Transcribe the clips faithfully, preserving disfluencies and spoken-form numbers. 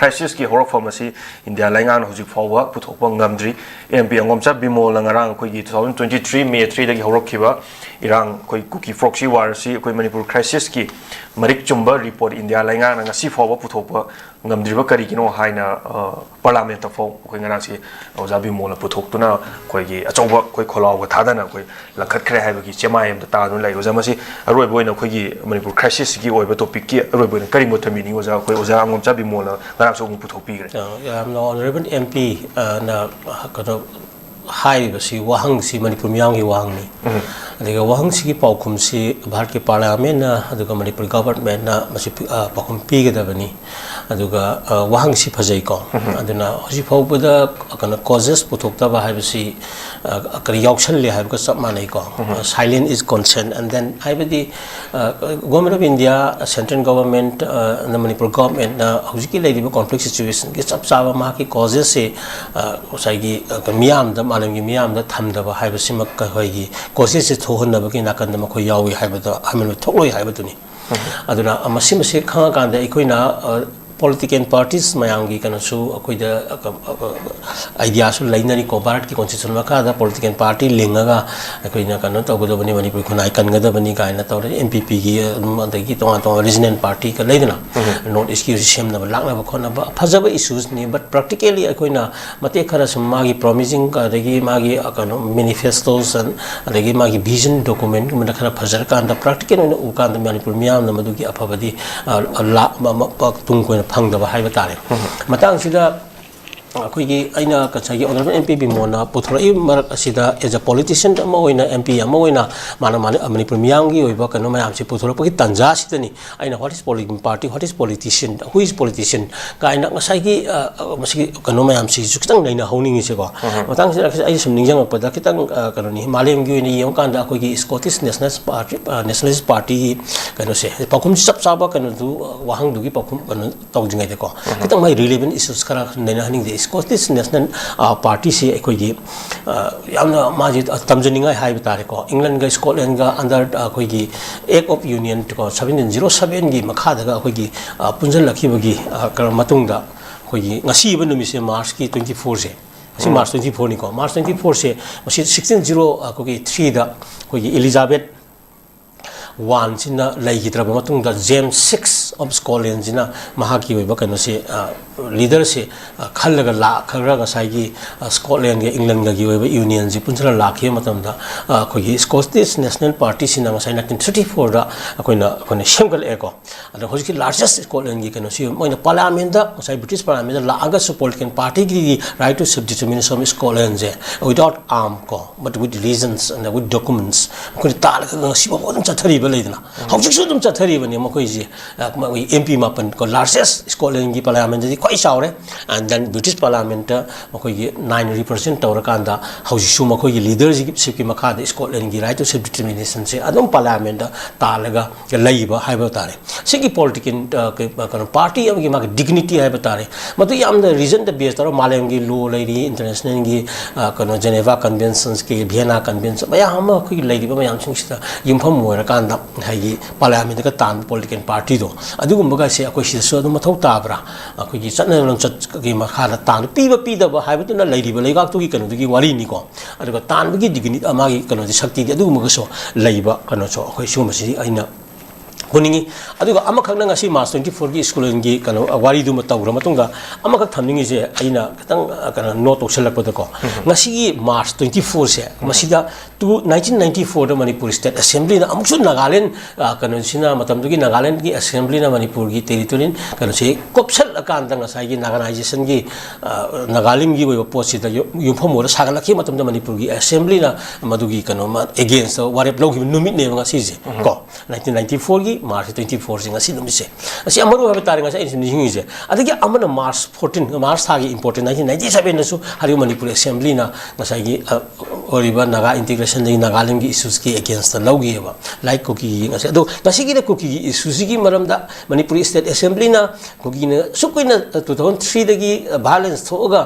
ꯀ꯭ꯔꯥꯏꯁꯤꯁꯀꯤ ꯍꯧꯔꯛꯐꯝ ꯑꯁꯤ ꯏꯟꯗꯤꯌꯥ ꯂꯩꯉꯥꯛꯅ ꯍꯧꯖꯤꯛ ꯐꯥꯎꯕ ꯄꯨꯊꯣꯛꯄ ꯉꯝꯗ꯭ꯔꯤ꯫ ꯑꯦꯝ ꯄꯤ ꯑꯉꯣꯝꯆꯥ ꯕꯤꯃꯣꯜꯅ ꯉꯔꯥꯡ ꯑꯩꯈꯣꯏꯒꯤ two thousand twenty three May three ꯗꯒꯤ ꯍꯧꯔꯛꯈꯤꯕ ꯏꯔꯥꯡ, ꯑꯩꯈꯣꯏ ꯀꯨꯀꯤ ꯄ꯭ꯔꯣꯛꯁꯤ ꯋꯥꯔ ꯑꯁꯤ ꯑꯩꯈꯣꯏ ꯃꯅꯤꯄꯨꯔ ꯀ꯭ꯔꯥꯏꯁꯤꯁꯀꯤ ꯃꯔꯤꯛ ꯆꯨꯝꯕ ꯔꯤꯄꯣꯔꯠ ꯏꯟꯗꯤꯌꯥ ꯂꯩꯉꯥꯛꯅ ꯉꯁꯤ ꯐꯥꯎꯕ ꯄꯨꯊꯣꯛꯄ ꯉꯝꯗ꯭ꯔꯤꯕ ꯀꯔꯤꯒꯤꯅꯣ ꯍꯥꯏꯅ, ꯑ, ꯄꯥꯔꯂꯥꯃꯦꯟꯠꯇ ꯐꯥꯎ ꯑꯩꯈꯣꯏ ꯉꯔꯥꯡꯁꯤ ꯑꯣꯖꯥ ꯕꯤꯃꯣꯜꯅ ꯄꯨꯊꯣꯛꯇꯨꯅ ꯑꯩꯈꯣꯏꯒꯤ ꯑꯆꯧꯕ ꯑꯩꯈꯣꯏ ꯈꯣꯜꯂꯥꯎꯒ ꯊꯥꯗꯅ ꯑꯩꯈꯣꯏ ꯂꯪꯈꯠꯈ꯭ꯔꯦ ꯍꯥꯏꯕꯒꯤ ꯆꯦꯃꯥꯏ ꯑꯃꯗ ꯇꯥꯗꯨꯅ ꯂꯩ꯫ ꯑꯣꯖꯥ, ꯃꯁꯤ ꯑꯔꯣꯏꯕ ꯑꯣꯏꯅ ꯑꯩꯈꯣꯏꯒꯤ ꯃꯅꯤꯄꯨꯔ ꯀ꯭ꯔꯥꯏꯁꯤꯁꯀꯤ ꯑꯣꯏꯕ ꯇꯣꯄꯤꯛꯀꯤ ꯑꯔꯣꯏꯕ ꯑꯣꯏꯅ ꯀꯔꯤ ꯃꯣꯠ ꯊꯝꯕꯤꯅꯤꯡꯉꯤ ꯑꯣꯖꯥ? ꯑꯩꯈꯣꯏ ꯑꯣꯖꯥ ꯑꯉꯣꯝꯆꯥ ꯕꯤꯃꯣꯜꯅ ꯉꯔꯥꯡꯁꯨ ꯑꯃꯨꯛ ꯄꯨꯊꯣꯛꯄꯤꯈ꯭ꯔꯦ꯫ ꯑ, ꯌꯥꯝꯅ ꯑꯣꯅꯔꯦꯕꯜ ꯑꯦꯝ ꯄꯤ, ꯑ, ꯅ ꯀꯩꯅꯣ ꯍꯥꯏꯔꯤꯕꯁꯤ, ꯋꯥꯍꯪꯁꯤ ꯃꯅꯤꯄꯨꯔ ꯃꯤꯌꯥꯝꯒꯤ ꯋꯥꯍꯪꯅꯤ꯫ ꯑꯗꯨꯒ ꯋꯥꯍꯪꯁꯤꯒꯤ ꯄꯥꯎꯈꯨꯝꯁꯤ ꯚꯥꯔꯠꯀꯤ ꯄꯥꯔꯂꯤꯌꯥꯃꯦꯟꯅ ꯑꯗꯨꯒ ꯃꯅꯤꯄꯨꯔ ꯒꯚꯔꯟꯃꯦꯟꯅ ꯃꯁꯤ ꯄꯤ-, ꯑ, ꯄꯥꯎꯈꯨꯝ ꯄꯤꯒꯗꯕꯅꯤ꯫ ꯑꯗꯨꯒ, ꯑ, ꯋꯥꯍꯪꯁꯤ ꯐꯖꯩꯀꯣ꯫ ꯑꯗꯨꯅ ꯍꯧꯖꯤꯛ ꯐꯥꯎꯕꯗ ꯀꯩꯅꯣ ꯀꯣꯖꯦꯁ ꯄꯨꯊꯣꯛꯇꯕ ꯍꯥꯏꯕꯁꯤ, ꯑ, ꯀꯔꯤ ꯌꯥꯎꯁꯜꯂꯦ ꯍꯥꯏꯕꯒ ꯆꯞ ꯃꯥꯟꯅꯩꯀꯣ꯫ Silence is consent, and then ꯍꯥꯏꯕꯗꯤ, ꯑ, Government of India, Central Government, ꯑ, ꯅ ꯃꯅꯤꯄꯨꯔ ꯒꯚꯔꯟꯃꯦꯟꯠꯅ ꯍꯧꯖꯤꯛꯀꯤ ꯂꯩꯔꯤꯕ ꯀꯣꯟꯐ꯭ꯂꯤꯛ ꯁꯤꯆꯨꯋꯦꯁꯟꯒꯤ ꯆꯞ ꯆꯥꯕ ꯃꯍꯥꯛꯀꯤ ꯀꯣꯖꯦꯁꯁꯤ, ꯑ, ꯉꯁꯥꯏꯒꯤ, ꯑ, ꯃꯤꯌꯥꯝꯗ, ꯃꯥꯂꯦꯝꯒꯤ ꯃꯤꯌꯥꯝꯗ ꯊꯝꯗꯕ ꯍꯥꯏꯕꯁꯤꯃꯛ ꯑꯩꯈꯣꯏꯒꯤ ꯀꯣꯖꯦꯁꯁꯦ ꯊꯣꯛꯍꯟꯅꯕꯒꯤ ꯅꯥꯀꯟꯗ ꯃꯈꯣꯏ ꯌꯥꯎꯏ ꯍꯥꯏꯕꯗꯣ ꯑꯃꯦꯟꯕ ꯊꯣꯛꯂꯣꯏ ꯍꯥꯏꯕꯗꯨꯅꯤ꯫ ꯑꯗꯨꯅ, ꯑ, ꯃꯁꯤ, ꯃꯁꯤ ꯈꯪꯉꯀꯥꯟꯗ ꯑꯩꯈꯣꯏꯅ, ꯑ, ꯄꯣꯂꯤꯇꯤꯀꯦꯜ ꯄꯥꯔꯇꯤꯁ ꯃꯌꯥꯝꯒꯤ ꯀꯩꯅꯣꯁꯨ ꯑꯩꯈꯣꯏꯗ, ꯑ, ꯑ, ꯑ, ꯑꯥꯏꯗꯤꯌꯥꯁꯨ ꯂꯩꯅꯔꯤꯀꯣ꯫ ꯚꯥꯔꯠꯀꯤ ꯀꯣꯟꯁꯇꯤꯇ꯭ꯌꯨꯁꯟ ꯃꯈꯥꯗ ꯄꯣꯂꯤꯇꯤꯀꯦꯜ ꯄꯥꯔꯇꯤ ꯂꯤꯡꯉꯒ ꯑꯩꯈꯣꯏꯅ ꯀꯩꯅꯣ ꯇꯧꯒꯗꯕꯅꯤ, ꯃꯅꯤꯄꯨꯔ ꯈꯨꯟꯅꯥꯏ ꯀꯟꯒꯗꯕꯅꯤ ꯀꯥꯏꯅ ꯇꯧꯔꯦ꯫ ꯑꯦꯝ ꯄꯤ ꯄꯤꯒꯤ ꯑꯗꯨꯝ, ꯑꯗꯒꯤ ꯇꯣꯉꯥꯟ ꯇꯣꯉꯥꯟꯕ ꯔꯤꯖꯅꯦꯜ ꯄꯥꯔꯇꯤꯒ ꯂꯩꯗꯅ, ꯅꯣꯔꯠ ꯏꯁꯀꯤ ꯁꯦꯝꯅꯕ ꯂꯥꯛꯅꯕ ꯈꯣꯠꯅꯕ ꯐꯖꯕ ꯏꯁꯨꯁꯅꯤ꯫ But practically ꯑꯩꯈꯣꯏꯅ ꯃꯇꯦꯛ ꯈꯔ ꯁꯨꯝ ꯃꯥꯒꯤ ꯄ꯭ꯔꯣꯃꯤꯁꯤꯡ, ꯑꯗꯒꯤ ꯃꯥꯒꯤ, ꯑ, ꯀꯩꯅꯣ, ꯃꯦꯅꯤꯐꯦꯁꯇꯣꯁ, ꯑꯗꯒꯤ ꯃꯥꯒꯤ ꯚꯤꯖꯟ ꯗꯣꯀꯨꯃꯦꯟꯒꯨꯝꯕꯗ ꯈꯔ ꯐꯖꯔꯀꯥꯟꯗ ꯄ꯭ꯔꯥꯛꯇꯤꯀꯦꯜ ꯑꯣꯏꯅ ꯎꯀꯥꯟꯗ ꯃꯅꯤꯄꯨꯔ ꯃꯤꯌꯥꯝꯅ ꯃꯗꯨꯒꯤ ꯑꯐꯕꯗꯤ, ꯑ, ꯂꯥ-, ꯃ-, ꯃ-, ꯄ-, ꯇꯨꯡ ꯀꯣꯏꯅ ꯐꯪꯗꯕ ꯍꯥꯏꯕ ꯇꯥꯔꯦ꯫ ꯃꯇꯥꯡꯁꯤꯗ ꯑꯩꯈꯣꯏꯒꯤ, ꯑꯩꯅ ꯉꯁꯥꯏꯒꯤ ꯑꯣꯅꯔꯦꯕꯜ ꯑꯦꯝ ꯄꯤ ꯕꯤꯃꯣꯜꯅ ꯄꯨꯊꯣꯔꯛꯏꯕ ꯃꯔꯛ ꯑꯁꯤꯗ, as a politician ꯑꯃ ꯑꯣꯏꯅ, ꯑꯦꯝ ꯄꯤ ꯑꯃ ꯑꯣꯏꯅ, ꯃꯥꯅ, ꯃꯥꯅ ꯃꯅꯤꯄꯨꯔ ꯃꯤꯌꯥꯝꯒꯤ ꯑꯣꯏꯕ ꯀꯩꯅꯣ ꯃꯌꯥꯝꯁꯤ ꯄꯨꯊꯣꯔꯛꯄꯒꯤ ꯇꯥꯟꯖꯥꯁꯤꯗꯅꯤ ꯑꯩꯅ, "What is political party? What is politician? Who is politician?" ꯀꯥꯏꯅ ꯉꯁꯥꯏꯒꯤ, ꯑ, ꯑ, ꯃꯁꯤꯒꯤ ꯀꯩꯅꯣ ꯃꯌꯥꯝꯁꯤꯁꯨ ꯈꯤꯇꯪ ꯅꯩꯅꯍꯧꯅꯤꯡꯉꯤꯁꯦꯀꯣ꯫ ꯃꯇꯥꯡꯁꯤꯗ ꯑꯩꯅ ꯁꯨꯝ ꯅꯤꯡꯁꯤꯡꯉꯛꯄꯗ ꯈꯤꯇꯪ, ꯑ, ꯀꯩꯅꯣꯅꯤ, ꯃꯥꯂꯦꯝꯒꯤ ꯑꯣꯏꯅ ꯌꯦꯡꯉꯀꯥꯟꯗ ꯑꯩꯈꯣꯏꯒꯤ ꯁ꯭ꯀꯣꯇꯤꯁ ꯅꯦꯁꯅꯦꯜ ꯄꯥꯔꯇꯤ, ꯑ, ꯅꯦꯁꯅꯦꯂꯤꯁ ꯄꯥꯔꯇꯤꯒꯤ ꯀꯩꯅꯣꯁꯦ, ꯄꯥꯎꯈꯨꯝꯁꯤ ꯆꯞ ꯆꯥꯕ ꯀꯩꯅꯣꯗꯨ, ꯑ, ꯋꯥꯍꯪꯗꯨꯒꯤ ꯄꯥꯎꯈꯨꯝ ꯀꯩꯅꯣ ꯇꯧꯗ꯭ꯔꯤꯉꯩꯗꯀꯣ, ꯈꯤꯇꯪ ꯃꯥꯒꯤ ꯔꯤꯂꯦꯚꯦꯟ ꯏꯁꯨꯁ ꯈꯔ ꯅꯩꯅꯍꯟꯅꯤꯡꯗꯦ꯫ Scottish National Party ꯁꯤ ꯑꯩꯈꯣꯏꯒꯤ ꯌꯥꯝꯅ ꯃꯥꯁꯤ ꯇꯝꯖꯅꯤꯡꯉꯥꯏ ꯍꯥꯏꯕ ꯇꯥꯔꯦꯀꯣ꯫ ꯏꯪꯂꯦꯟꯒ ꯁ꯭ꯀꯣꯠꯂꯦꯟꯒ under ꯑꯩꯈꯣꯏꯒꯤ Act of Union ꯀꯣ, ꯁꯕꯦꯟꯇꯤꯟ ꯖꯤꯔꯣ ꯁꯕꯦꯟꯒꯤ ꯃꯈꯥꯗꯒ ꯑꯩꯈꯣꯏꯒꯤ ꯄꯨꯟꯁꯤꯜꯂꯛꯈꯤꯕꯒꯤ ꯀꯩꯅꯣ ꯃꯇꯨꯡꯗ ꯑꯩꯈꯣꯏꯒꯤ ꯉꯁꯤꯕ ꯅꯨꯃꯤꯠꯁꯦ ꯃꯥꯔꯁꯀꯤ ꯇ꯭ꯋꯦꯟꯇꯤ ꯐꯣꯔꯁꯦ, ꯉꯁꯤ ꯃꯥꯔꯁ ꯇ꯭ꯋꯦꯟꯇꯤ ꯐꯣꯔꯅꯤꯀꯣ꯫ ꯃꯥꯔꯁ ꯇ꯭ꯋꯦꯟꯇꯤ ꯐꯣꯔꯁꯦ ꯃꯁꯤ ꯁꯤꯛꯁꯇꯤꯟ ꯖꯤꯔꯣ ꯑꯩꯈꯣꯏꯒꯤ ꯊ꯭ꯔꯤꯗ ꯑꯩꯈꯣꯏꯒꯤ ꯏꯂꯤꯖꯥꯕꯦꯠ ꯋꯥꯟꯁꯤꯅ ꯂꯩꯈꯤꯗ꯭ꯔꯕ ꯃꯇꯨꯡꯗ James six of Scotlandꯁꯤꯅ ꯃꯍꯥꯛꯀꯤ ꯑꯣꯏꯕ ꯀꯩꯅꯣꯁꯦ, ꯂꯤꯗꯔꯁꯦ ꯈꯜꯂꯒ ꯂꯥꯛꯈ꯭ꯔꯒ ꯉꯁꯥꯏꯒꯤ ꯁ꯭ꯀꯣꯠꯂꯦꯟꯒ ꯏꯪꯂꯦꯟꯒꯒꯤ ꯑꯣꯏꯕ ꯌꯨꯅꯤꯌꯟꯁꯤ ꯄꯨꯟꯁꯤꯜꯂ ꯂꯥꯛꯈꯤꯕ ꯃꯇꯝꯗ ꯑꯩꯈꯣꯏꯒꯤ Scottish National Partyꯁꯤꯅ ꯉꯁꯥꯏ ꯅꯥꯏꯟꯇꯤꯟ ꯊꯥꯔꯇꯤ ꯐꯣꯔꯗ ꯑꯩꯈꯣꯏꯅ ꯑꯩꯈꯣꯏꯅ ꯁꯦꯝꯒꯠꯂꯛꯑꯦꯀꯣ꯫ ꯑꯗꯣ ꯍꯧꯖꯤꯛꯀꯤ largest ꯁ꯭ꯀꯣꯠꯂꯦꯟꯒꯤ ꯀꯩꯅꯣꯁꯤ ꯃꯣꯏꯅ ꯄꯥꯔꯂꯤꯌꯥꯃꯦꯟꯗ, ꯉꯁꯥꯏ ꯕ꯭ꯔꯤꯇꯤꯁ ꯄꯥꯔꯂꯤꯌꯥꯃꯦꯟꯗ ꯂꯥꯛꯑꯒꯁꯨ political partyꯒꯤ right to self determination of Scotlandꯁꯦ without arm ꯀꯣ, but with legends and with documents, ꯑꯩꯈꯣꯏꯅ ꯇꯥꯜꯂꯒ ꯉꯁꯤꯐꯥꯎ ꯑꯗꯨꯝ ꯆꯠꯊꯔꯤꯕ ꯂꯩꯗꯅ, ꯍꯧꯖꯤꯛꯁꯨ ꯑꯗꯨꯝ ꯆꯠꯊꯔꯤꯕꯅꯤ ꯃꯈꯣꯏꯁꯦ꯫ ꯃꯣꯏ M P ꯃꯥꯄꯟ ꯀꯣ, largest ꯁ꯭ꯀꯣꯠꯂꯦꯟꯒꯤ ꯄꯥꯔꯂꯤꯌꯥꯃꯦꯟꯗꯗꯤ ꯈ꯭ꯋꯥꯏ ꯆꯥꯎꯔꯦ꯫ And then ꯕ꯭ꯔꯤꯇꯤꯁ ꯄꯥꯔꯂꯤꯌꯥꯃꯦꯟꯇ ꯃꯈꯣꯏꯒꯤ ꯅꯥꯏꯟ represent ꯇꯧꯔꯀꯥꯟꯗ ꯍꯧꯖꯤꯛꯁꯨ ꯃꯈꯣꯏꯒꯤ ꯂꯤꯗꯔꯁꯤꯞꯀꯤ ꯃꯈꯥꯗ ꯁ꯭ꯀꯣꯠꯂꯦꯟꯒꯤ right to self determinationꯁꯦ ꯑꯗꯨꯝ ꯄꯥꯔꯂꯤꯌꯥꯃꯦꯟꯗ ꯇꯥꯜꯂꯒ ꯂꯩꯕ ꯍꯥꯏꯕ ꯇꯥꯔꯦ꯫ ꯁꯤꯒꯤ political ꯀꯩꯅꯣ party ꯑꯃꯒꯤ ꯃꯥꯒꯤ dignity ꯍꯥꯏꯕ ꯇꯥꯔꯦ, ꯃꯗꯨ ꯌꯥꯝꯅ reasonꯗ base ꯇꯧꯔꯒ ꯃꯥꯂꯦꯝꯒꯤ law ꯂꯩꯔꯤ, internationalꯒꯤ ꯀꯩꯅꯣ Geneva Conventions ꯀꯤ, Vienna Convention ꯃꯌꯥꯝ ꯑꯃ ꯑꯩꯈꯣꯏꯒꯤ ꯂꯩꯔꯤꯕ ꯃꯌꯥꯝꯁꯤꯡꯁꯤꯗ ꯌꯨꯝꯐꯝ ꯑꯣꯏꯔꯀꯥꯟꯗ ꯍꯥꯏꯗꯤ ꯄꯥꯔꯂꯤꯌꯥꯃꯦꯟꯗꯒ ꯇꯥꯟꯕ political partyꯗꯣ ꯑꯗꯨꯒꯨꯝꯕꯒꯁꯦ ꯑꯩꯈꯣꯏ ꯁꯤꯗꯁꯨ ꯑꯗꯨꯝ ꯃꯊꯧ ꯇꯥꯕ꯭ꯔꯥ? ꯑꯩꯈꯣꯏꯒꯤ ꯆꯠꯅ ꯂꯣꯟꯆꯠꯀꯤ ꯃꯈꯥꯗ ꯇꯥꯟꯕ ꯄꯤꯕ ꯄꯤꯗꯕ ꯍꯥꯏꯕꯗꯨꯅ ꯂꯩꯔꯤꯕ ꯂꯩꯕꯥꯛꯇꯨꯒꯤ ꯀꯩꯅꯣꯗꯨꯒꯤ ꯋꯥꯔꯤꯅꯤꯀꯣ꯫ ꯑꯗꯨꯒ ꯇꯥꯟꯕꯒꯤ dignity, ꯃꯥꯒꯤ ꯀꯩꯅꯣꯗꯤ, ꯁꯛꯇꯤꯗꯤ ꯑꯗꯨꯒꯨꯝꯕꯒꯁꯨ ꯂꯩꯕ ꯀꯩꯅꯣꯁꯨ ꯑꯩꯈꯣꯏ ꯁꯤꯒꯨꯝꯕꯁꯤꯗꯤ ꯑꯩꯅ ꯄꯨꯅꯤꯡꯉꯤ꯫ ꯑꯗꯨꯒ ꯑꯃꯈꯛꯅ ꯉꯁꯤ ꯃꯥꯔꯁ ꯇ꯭ꯋꯦꯟꯇꯤ ꯐꯣꯔꯒꯤ ꯁ꯭ꯀꯣꯠꯂꯦꯟꯒꯤ ꯀꯩꯅꯣ ꯋꯥꯔꯤꯗꯨꯃ ꯇꯧꯈ꯭ꯔ ꯃꯇꯨꯡꯗ ꯑꯃꯈꯛ ꯊꯝꯅꯤꯡꯉꯤꯁꯦ, ꯑꯩꯅ ꯈꯤꯇꯪ ꯀꯩꯅꯣ note ꯇꯧꯁꯜꯂꯛꯄꯗꯀꯣ, ꯉꯁꯤꯒꯤ ꯃꯥꯔꯁ ꯇ꯭ꯋꯦꯟꯇꯤ ꯐꯣꯔꯁꯦ ꯃꯁꯤꯗ ꯇꯨ ꯅꯥꯏꯟꯇꯤꯟ ꯅꯥꯏꯟꯇꯤ ꯐꯣꯔꯗ ꯃꯅꯤꯄꯨꯔ State Assemblyꯅ ꯑꯃꯨꯛꯁꯨ ꯅꯥꯒꯥꯂꯦꯟ ꯀꯩꯅꯣꯁꯤꯅ, ꯃꯇꯝꯗꯨꯒꯤ ꯅꯥꯒꯥꯂꯦꯟꯒꯤ Assemblyꯅ ꯃꯅꯤꯄꯨꯔꯒꯤ territorial ꯀꯩꯅꯣꯁꯤ ꯀꯨꯞꯁꯜꯂꯀꯥꯟꯗ ꯉꯁꯥꯏꯒꯤ Naganization ꯒꯤ ꯅꯥꯒꯥꯂꯦꯟꯒꯤ ꯑꯣꯏꯕ ꯄꯣꯠꯁꯤꯗ ꯌꯨꯝꯐꯝ ꯑꯣꯏꯔ ꯁꯥꯒꯠꯂꯛꯈꯤꯕ ꯃꯇꯝꯗ ꯃꯅꯤꯄꯨꯔꯒꯤ Assemblyꯅ ꯃꯗꯨꯒꯤ ꯀꯩꯅꯣ ꯑꯃ against ꯋꯥꯔꯦꯞ ꯂꯧꯈꯤꯕ ꯅꯨꯃꯤꯠꯅꯦꯕ ꯉꯁꯤꯁꯦ ꯀꯣ꯫ ꯅꯥꯏꯟꯇꯤꯟ ꯅꯥꯏꯟꯇꯤ ꯐꯣꯔꯒꯤ ꯃꯥꯔꯁ ꯇ꯭ꯋꯦꯟꯇꯤ ꯐꯣꯔꯁꯤ, ꯉꯁꯤ ꯅꯨꯃꯤꯠꯁꯦ, ꯑꯁꯤ ꯌꯥꯝ ꯃꯔꯨ ꯍꯥꯏꯕ ꯇꯥꯔꯦ꯫ ꯉꯁꯥꯏ ꯑꯩꯅ ꯁꯨꯝ ꯅꯤꯡꯁꯤꯡꯉꯤꯁꯦ꯫ ꯑꯗꯒꯤ ꯑꯃꯅ ꯃꯥꯔꯁ ꯐꯣꯔꯇꯤꯟ, ꯃꯥꯔꯁ ꯊꯥꯒꯤ ꯏꯝꯄꯣꯔꯇꯦꯟ, ꯅꯥꯏꯟꯇꯤꯟ ꯅꯥꯏꯟꯇꯤ ꯁꯕꯦꯟꯗꯁꯨ ꯍꯥꯏꯔꯤꯕ ꯃꯅꯤꯄꯨꯔ ꯑꯦꯁꯦꯝꯕ꯭ꯂꯤꯅ ꯉꯁꯥꯏꯒꯤ, ꯑ, ꯑꯣꯏꯔꯤꯕ ꯅꯥꯒꯥ ꯏꯟꯇꯤꯒ꯭ꯔꯦꯁꯟꯗꯒꯤ ꯅꯥꯒꯥꯂꯦꯟꯒꯤ ꯏꯁꯨꯁꯀꯤ ꯑꯦꯒꯦꯟꯁꯇ ꯂꯧꯈꯤꯑꯕ, ꯂꯥꯏꯛ ꯀꯨꯀꯤꯒꯤ꯫ ꯉꯁꯥꯏ ꯑꯗꯣ ꯉꯁꯤꯒꯤꯅ ꯀꯨꯀꯤꯒꯤ ꯏꯁꯨꯁꯤꯒꯤ ꯃꯔꯝꯗ ꯃꯅꯤꯄꯨꯔ ꯏꯁꯇꯦꯠ ꯑꯦꯁꯦꯝꯕ꯭ꯂꯤꯅ ꯀꯨꯀꯤꯅ ꯑꯁꯨꯛ ꯀꯨꯏꯅ, ꯇꯨ ꯊꯥꯎꯖꯟ ꯊ꯭ꯔꯤꯗꯒꯤ ꯚꯥꯏꯑꯣꯂꯦꯟꯁ ꯊꯣꯛꯑꯒ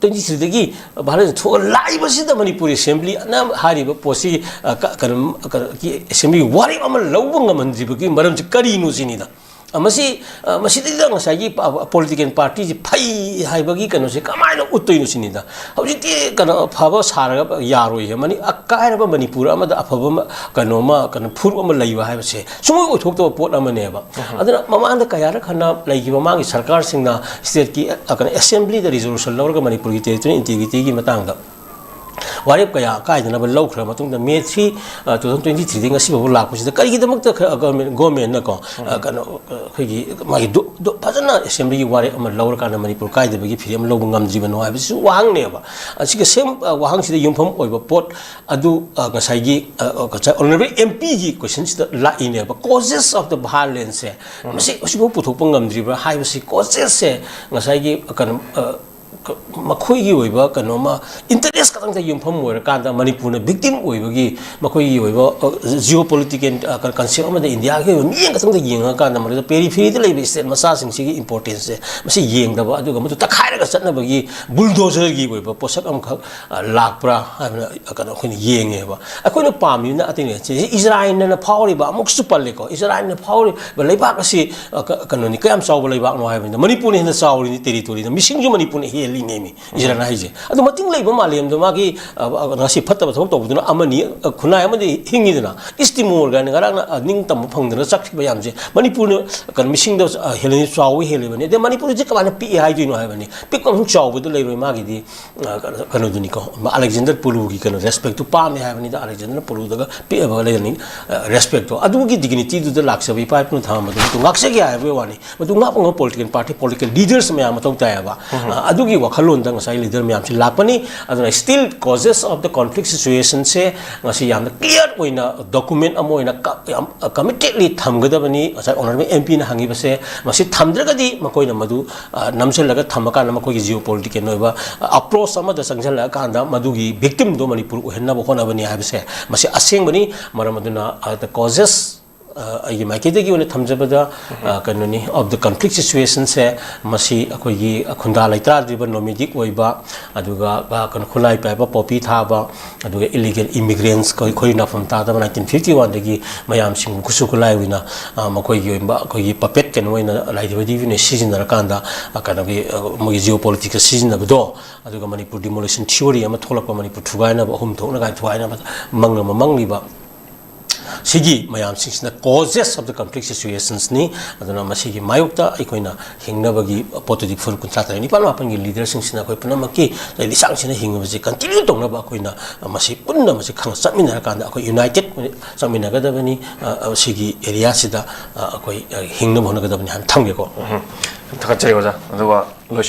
ꯇ꯭ꯋꯦꯟꯇꯤ ꯊ꯭ꯔꯤꯗꯒꯤ ꯚꯥꯏꯑꯣꯂꯦꯟꯁ ꯊꯣꯛꯑ ꯂꯥꯛꯏꯕꯁꯤꯗ ꯃꯅꯤꯄꯨꯔ ꯑꯦꯁꯦꯝꯕ꯭ꯂꯤꯅ ꯍꯥꯏꯔꯤꯕ ꯄꯣꯠꯁꯤ, ꯑ, ꯀ-, ꯀꯩꯅꯣ, ꯀꯩꯅꯣꯒꯤ ꯑꯦꯁꯦꯝꯕ꯭ꯂꯤꯒꯤ ꯋꯥꯔꯦꯞ ꯑꯃ ꯂꯧꯕ ꯉꯝꯍꯟꯗ꯭ꯔꯤꯕꯒꯤ ꯃꯔꯝꯁꯤ ꯀꯔꯤꯅꯣ ꯁꯤꯅꯤꯗ꯫ ꯑ, ꯃꯁꯤ, ꯑ, ꯃꯁꯤꯗꯩꯗ ꯉꯁꯥꯏꯒꯤ ꯄ-, ꯄꯣꯂꯤꯇꯤꯀꯦꯜ ꯄꯥꯔꯇꯤꯁꯤ ꯐꯩ ꯍꯥꯏꯕꯒꯤ ꯀꯩꯅꯣꯁꯦ ꯀꯃꯥꯏꯅ ꯎꯠꯇꯣꯏꯅꯣ ꯁꯤꯅꯤꯗ꯫ ꯍꯧꯖꯤꯛꯇꯤ ꯀꯩꯅꯣ ꯑꯐꯕ ꯁꯥꯔꯒ ꯌꯥꯔꯣꯏ꯫ ꯃꯅꯤ-, ꯑꯀꯥꯏꯔꯕ ꯃꯅꯤꯄꯨꯔ ꯑꯃꯗ ꯑꯐꯕ ꯑꯃ, ꯀꯩꯅꯣ ꯑꯃ, ꯀꯩꯅꯣ ꯐꯨꯔꯨꯞ ꯑꯃ ꯂꯩꯕ ꯍꯥꯏꯕꯁꯦ ꯁꯨꯡꯑꯣꯏ ꯑꯣꯏꯊꯣꯛꯇꯕ ꯄꯣꯠ ꯑꯃꯅꯦꯕ꯫ ꯑꯗꯨꯅ ꯃꯃꯥꯡꯗ ꯀꯌꯥꯔꯛ ꯍꯟꯅ ꯂꯩꯈꯤꯕ ꯃꯥꯒꯤ ꯁꯔꯀꯥꯔꯁꯤꯡꯅ ꯁ꯭ꯇꯦꯠꯀꯤ, ꯑ, ꯀꯩꯅꯣ, ꯑꯦꯁꯦꯝꯕ꯭ꯂꯤꯗ ꯔꯤꯖꯣꯂꯨꯁꯟ ꯂꯧꯔꯒ ꯃꯅꯤꯄꯨꯔꯒꯤ ꯇꯦꯔꯤꯇꯣꯔꯤꯌꯦꯜ ꯏꯟꯇꯤꯒ꯭ꯔꯤꯇꯤꯒꯤ ꯃꯇꯥꯡꯗ ꯋꯥꯔꯦꯞ ꯀꯌꯥ ꯑꯀꯥꯏꯗꯅꯕ ꯂꯧꯈ꯭ꯔ ꯃꯇꯨꯡꯗ, ꯃꯦ ꯊ꯭ꯔꯤ, ꯑ, ꯇꯨ ꯊꯥꯎꯖꯟ ꯇ꯭ꯋꯦꯟꯇꯤ ꯊ꯭ꯔꯤꯗꯒꯤ ꯉꯁꯤ ꯐꯥꯎꯕ ꯂꯥꯛꯄꯁꯤꯗ ꯀꯔꯤꯒꯤꯗꯃꯛꯇ ꯈ-, ꯒꯣꯔꯃꯦꯟ-, ꯒꯣꯔꯃꯦꯟꯅꯀꯣ, ꯑ, ꯀꯩꯅꯣ, ꯑ, ꯑꯩꯈꯣꯏꯒꯤ ꯃꯥꯒꯤ ꯗꯨ-, ꯗꯨ-, ꯐꯖꯅ ꯑꯦꯁꯦꯝꯕ꯭ꯂꯤꯒꯤ ꯋꯥꯔꯦꯞ ꯑꯃ ꯂꯧꯔꯀꯥꯟꯗ ꯃꯅꯤꯄꯨꯔ ꯀꯥꯏꯗꯕꯒꯤ ꯐꯤꯔꯦꯞ ꯑꯃ ꯂꯧꯕ ꯉꯝꯗ꯭ꯔꯤꯕꯅꯣ ꯍꯥꯏꯕꯁꯤꯁꯨ ꯋꯥꯍꯪꯅꯦꯕ꯫ ꯑꯁꯤꯒꯤ ꯁꯦꯝ, ꯑ, ꯋꯥꯍꯪꯁꯤꯗ ꯌꯨꯝꯐꯝ ꯑꯣꯏꯕ ꯄꯣꯠ ꯑꯗꯨ, ꯑ, ꯉꯁꯥꯏꯒꯤ, ꯑ, ꯑ, ꯉꯁꯥꯏ ꯑꯣꯅꯔꯦꯕꯜ ꯑꯦꯝ ꯄꯤꯒꯤ ꯀꯣꯏꯁꯟꯁꯤꯗ ꯂꯥꯛꯏꯅꯦꯕ, causes of the violence-ꯁꯦ꯫ ꯃꯁꯤ ꯍꯧꯖꯤꯛꯐꯥꯎ ꯄꯨꯊꯣꯛꯄ ꯉꯝꯗ꯭ꯔꯤꯕ꯭ꯔꯥ ꯍꯥꯏꯕꯁꯤ, causes-ꯁꯦ ꯉꯁꯥꯏꯒꯤ, ꯑ, ꯀꯩꯅꯣ, ꯑ, ꯀ-, ꯃꯈꯣꯏꯒꯤ ꯑꯣꯏꯕ ꯀꯩꯅꯣꯃ, ꯏꯟꯇꯔꯦꯁ ꯈꯛꯇꯪꯗ ꯌꯨꯝꯐꯝ ꯑꯣꯏꯔꯀꯥꯟꯗ ꯃꯅꯤꯄꯨꯔꯅ ꯚꯤꯛꯇꯤꯝ ꯑꯣꯏꯕꯒꯤ, ꯃꯈꯣꯏꯒꯤ ꯑꯣꯏꯕ, ꯑ, ꯖꯤꯑꯣ ꯄꯣꯂꯤꯇꯤꯀꯦꯜ, ꯑ, ꯀ-, ꯀꯟꯁꯦꯞ ꯑꯃꯗ ꯏꯟꯗꯤꯌꯥꯒꯤ ꯑꯣꯏꯕ ꯃꯤꯠꯌꯦꯡ ꯈꯛꯇꯪꯗ ꯌꯦꯡꯉꯀꯥꯟꯗ ꯃꯗꯨꯗ ꯄꯦꯔꯤꯐꯦꯔꯤꯗ ꯂꯩꯕ ꯁ꯭ꯇꯦꯠ ꯃꯆꯥꯁꯤꯡꯁꯤꯒꯤ ꯏꯝꯄꯣꯔꯇꯦꯟꯁꯁꯦ ꯃꯁꯤ ꯌꯦꯡꯗꯕ, ꯑꯗꯨꯒ ꯃꯗꯨ ꯇꯛꯈꯥꯏꯔꯒ ꯆꯠꯅꯕꯒꯤ ꯕꯨꯜꯗꯣꯖꯔꯒꯤ ꯑꯣꯏꯕ ꯄꯣꯠꯁꯛ ꯑꯃꯈꯛ, ꯑ, ꯂꯥꯛꯄ꯭ꯔꯥ ꯍꯥꯏꯕꯅ, ꯑ, ꯀꯩꯅꯣ ꯑꯩꯈꯣꯏꯅ ꯌꯦꯡꯉꯦꯕ꯫ ꯑꯩꯈꯣꯏꯅ ꯄꯥꯝꯃꯤꯕꯅ ꯑꯇꯩꯅ ꯁꯤ ꯏꯖꯔꯥꯏꯜꯅ ꯐꯥꯎꯔꯤꯕ, ꯑꯃꯨꯛꯁꯨ ꯄꯜꯂꯦꯀꯣ, ꯏꯖꯔꯥꯏꯜꯅ ꯐꯥꯎꯔꯤꯕ ꯂꯩꯕꯥꯛ ꯑꯁꯤ, ꯑ, ꯀ-, ꯀꯩꯅꯣꯅꯤ, ꯀꯌꯥꯝ ꯆꯥꯎꯕ ꯂꯩꯕꯥꯛꯅꯣ ꯍꯥꯏꯕꯅꯤꯗ, ꯃꯅꯤꯄꯨꯔꯅ ꯍꯦꯟꯅ ꯆꯥꯎꯔꯤꯅꯤ ꯇꯦꯔꯤꯇꯣꯔꯤꯗ, ꯃꯤꯁꯤꯡꯁꯨ ꯃꯅꯤꯄꯨꯔꯅ ꯍꯦꯜꯂꯤꯅꯦꯃꯤ꯫ ꯏꯖꯔꯥꯏꯜ ꯍꯥꯏꯁꯦ꯫ ꯑꯗꯨ ꯃꯇꯤꯡ ꯂꯩꯕ ꯃꯥꯂꯦꯝꯗ ꯃꯥꯒꯤ, ꯑ, ꯑ, ꯉꯁꯤ ꯐꯠꯇꯕ ꯊꯕꯛ ꯇꯧꯕꯗꯨꯅ ꯑꯃꯅꯤ, ꯑ, ꯈꯨꯟꯅꯥꯏ ꯑꯃꯗꯤ ꯍꯤꯡꯉꯤꯗꯅ, ꯏꯁ ꯇꯤꯃꯣꯔ ꯀꯥꯏꯅ ꯉꯔꯥꯡꯅ, ꯑ, ꯅꯤꯡꯇꯝꯕ ꯐꯪꯗꯅ ꯆꯠꯈꯤꯕ ꯌꯥꯝꯁꯦ ꯃꯅꯤꯄꯨꯔꯅ, ꯀꯩꯅꯣ, ꯃꯤꯁꯤꯡꯗ, ꯑ, ꯍꯦꯜꯂꯅꯤ, ꯆꯥꯎꯕ ꯍꯦꯜꯂꯤꯕꯅꯤ꯫ ꯑꯗꯩ ꯃꯅꯤꯄꯨꯔꯁꯦ ꯀꯃꯥꯏꯅ ꯄꯤꯛꯑꯦ ꯍꯥꯏꯗꯣꯏꯅꯣ ꯍꯥꯏꯕꯅꯤ꯫ ꯄꯤꯛꯄ ꯑꯃꯁꯨꯡ ꯆꯥꯎꯕꯗ ꯂꯩꯔꯣꯏ ꯃꯥꯒꯤꯗꯤ꯫ ꯑ, ꯀꯩꯅꯣ-, ꯀꯩꯅꯣꯗꯨꯅꯤꯀꯣ, ꯑꯂꯦꯛꯖꯦꯟꯗꯔ ꯄꯣꯂꯨꯒꯤ ꯀꯩꯅꯣ ꯔꯦꯁꯄꯦꯛꯇꯨ ꯄꯥꯝꯃꯦ ꯍꯥꯏꯕꯅꯤꯗ, ꯑꯂꯦꯛꯖꯦꯟꯗꯔ ꯄꯣꯂꯨꯗꯒ ꯄꯤꯛꯑꯕ ꯂꯩꯔꯅꯤ, ꯑ, ꯔꯦꯁꯄꯦꯛꯇꯣ꯫ ꯑꯗꯨꯒꯤ ꯗꯤꯒꯅꯤꯇꯤꯗꯨꯗ ꯂꯥꯛꯆꯕ ꯏꯄꯥ ꯏꯄꯨꯅ ꯊꯝꯃꯝꯕꯗꯨ ꯃꯗꯨ ꯉꯥꯛꯆꯒꯦ ꯍꯥꯏꯕꯒꯤ ꯋꯥꯅꯤ꯫ ꯃꯗꯨ ꯉꯥꯛꯄ ꯉꯝꯕ ꯄꯣꯂꯤꯇꯤꯀꯦꯜ ꯄꯥꯔꯇꯤ, ꯄꯣꯂꯤꯇꯤꯀꯦꯜ ꯂꯤꯗꯔꯁ ꯃꯌꯥꯝ ꯃꯊꯧ ꯇꯥꯏꯌꯦꯕ꯫ ꯑ, ꯑꯗꯨꯒꯤ ꯋꯥꯈꯜꯂꯣꯟꯗ ꯉꯁꯥꯏ ꯂꯤꯗꯔ ꯃꯌꯥꯝꯁꯤ ꯂꯥꯛꯄꯅꯤ꯫ ꯑꯗꯨꯅ still causes of the conflict situationꯁꯦ ꯉꯁꯤ ꯌꯥꯝꯅ clear ꯑꯣꯏꯅ ꯗꯣꯀꯨꯃꯦꯟ ꯑꯃ ꯑꯣꯏꯅ ꯀ-, ꯌꯥꯝ ꯀꯃꯤꯇꯦꯠꯂꯤ ꯊꯝꯒꯗꯕꯅꯤ꯫ ꯉꯁꯥꯏ ꯑꯣꯅꯔꯦꯕꯜ ꯑꯦꯝ ꯄꯤꯅ ꯍꯪꯉꯤꯕꯁꯦ, ꯃꯁꯤ ꯊꯝꯗ꯭ꯔꯒꯗꯤ ꯃꯈꯣꯏꯅ ꯃꯗꯨ, ꯑ, ꯅꯝꯁꯤꯜꯂꯒ ꯊꯝꯃꯀꯥꯟꯗ ꯃꯈꯣꯏꯒꯤ ꯖꯤꯑꯣ ꯄꯣꯂꯤꯇꯤꯀꯦꯜ ꯑꯣꯏꯕ, ꯑ, ꯑꯦꯄ꯭ꯔꯣꯆ ꯑꯃꯗ ꯆꯪꯁꯤꯜꯂꯛꯑꯀꯥꯟꯗ ꯃꯗꯨꯒꯤ ꯚꯤꯛꯇꯤꯝꯗꯣ ꯃꯅꯤꯄꯨꯔ ꯑꯣꯏꯍꯟꯅꯕ ꯍꯣꯠꯅꯕꯅꯤ ꯍꯥꯏꯕꯁꯦ ꯃꯁꯤ ꯑꯁꯦꯡꯕꯅꯤ꯫ ꯃꯔꯝ ꯑꯗꯨꯅ, ꯑ, the causes ꯑ, ꯑꯩꯒꯤ ꯃꯥꯏꯀꯩꯗꯒꯤ ꯑꯣꯏꯅ ꯊꯝꯖꯕꯗ, ꯑ, ꯀꯩꯅꯣꯅꯤ, of the conflict situationꯁꯦ, ꯃꯁꯤ ꯑꯩꯈꯣꯏꯒꯤ ꯈꯨꯟꯗꯥ ꯂꯩꯇꯥꯗ꯭ꯔꯤꯕ, ꯅꯣꯃꯦꯗꯤꯛ ꯑꯣꯏꯕ, ꯑꯗꯨꯒ, ꯑ, ꯀꯩꯅꯣ, ꯈꯨꯠꯂꯥꯏ ꯄꯥꯏꯕ, ꯄꯣꯄꯤ ꯊꯥꯕ, ꯑꯗꯨꯒ ꯏꯂꯤꯒꯦꯜ ꯏꯃꯤꯒ꯭ꯔꯦꯟꯁ, ꯑꯩꯈꯣꯏ, ꯑꯩꯈꯣꯏ ꯅꯥꯐꯝ ꯇꯥꯗꯕ ꯅꯥꯏꯟꯇꯤꯟ ꯐꯤꯐꯇꯤ ꯋꯥꯟꯗꯒꯤ ꯃꯌꯥꯝꯁꯤꯡ ꯈꯨꯠꯁꯨ ꯈꯨꯠꯂꯥꯏ ꯑꯣꯏꯅ, ꯑ, ꯃꯈꯣꯏꯒꯤ ꯑꯣꯏꯕ, ꯑꯩꯈꯣꯏꯒꯤ ꯄꯄꯦꯠ ꯀꯩꯅꯣ ꯑꯣꯏꯅ ꯂꯥꯏꯙꯤꯕꯗꯤ ꯑꯣꯏꯅ ꯁꯤꯖꯤꯟꯅꯔꯀꯥꯟꯗ, ꯑ, ꯀꯩꯅꯣꯒꯤ, ꯑ, ꯃꯣꯏꯒꯤ ꯖꯤꯑꯣ ꯄꯣꯂꯤꯇꯤꯛꯁꯇ ꯁꯤꯖꯤꯟꯅꯕꯗꯣ, ꯑꯗꯨꯒ ꯃꯅꯤꯄꯨꯔ ꯗꯤꯃꯣꯂꯤꯁꯟ ꯊꯤꯑꯣꯔꯤ ꯑꯃ ꯊꯣꯛꯂꯛꯄ, ꯃꯅꯤꯄꯨꯔ ꯊꯨꯒꯥꯏꯅꯕ, ꯑꯍꯨꯝ ꯊꯣꯛꯅ ꯀꯥꯏ ꯊꯨꯒꯥꯏꯅꯕ ꯃꯪ ꯑꯃ ꯃꯪꯂꯤꯕ, ꯁꯤꯒꯤ ꯃꯌꯥꯝꯁꯤꯡꯁꯤꯅ causes of the conflict situationsꯅꯤ꯫ ꯑꯗꯨꯅ ꯃꯁꯤꯒꯤ ꯃꯥꯌꯣꯛꯇ ꯑꯩꯈꯣꯏꯅ ꯍꯤꯡꯅꯕꯒꯤ ꯄꯣꯠꯇꯨꯗꯤ ꯐꯨꯔꯨꯞ ꯀꯨꯟꯊ꯭ꯔꯥ ꯇꯔꯦꯠ, ꯅꯤꯄꯥꯜ ꯃꯥꯄꯜꯒꯤ ꯂꯤꯗꯔꯁꯤꯡꯁꯤꯅ ꯑꯩꯈꯣꯏ ꯄꯨꯝꯅꯃꯛꯀꯤ ꯂꯤꯆꯥꯡꯁꯤꯟꯅ ꯍꯤꯡꯕꯁꯤ ꯀꯟꯇꯤꯅ꯭ꯌꯨ ꯇꯧꯅꯕ ꯑꯩꯈꯣꯏꯅ ꯃꯁꯤ ꯄꯨꯟꯅ ꯃꯁꯤ ꯈꯪꯅ ꯆꯠꯃꯤꯟꯅꯔꯀꯥꯟꯗ ꯑꯩꯈꯣꯏ ꯌꯨꯅꯥꯏꯇꯦꯠ ꯆꯠꯃꯤꯟꯅꯒꯗꯕꯅꯤ꯫ ꯑ, ꯑ, ꯁꯤꯒꯤ ꯑꯦꯔꯤꯌꯥꯁꯤꯗ, ꯑ, ꯑꯩꯈꯣꯏ, ꯑ, ꯍꯤꯡꯅꯕ ꯍꯣꯠꯅꯒꯗꯕꯅꯤ ꯍꯥꯏꯅ ꯊꯝꯒꯦꯀꯣ꯫ ꯎꯝ꯫ ꯊꯥꯒꯠꯆꯔꯤ ꯑꯣꯖꯥ꯫ ꯑꯗꯨꯒ ꯂꯣꯏꯁꯤꯟ-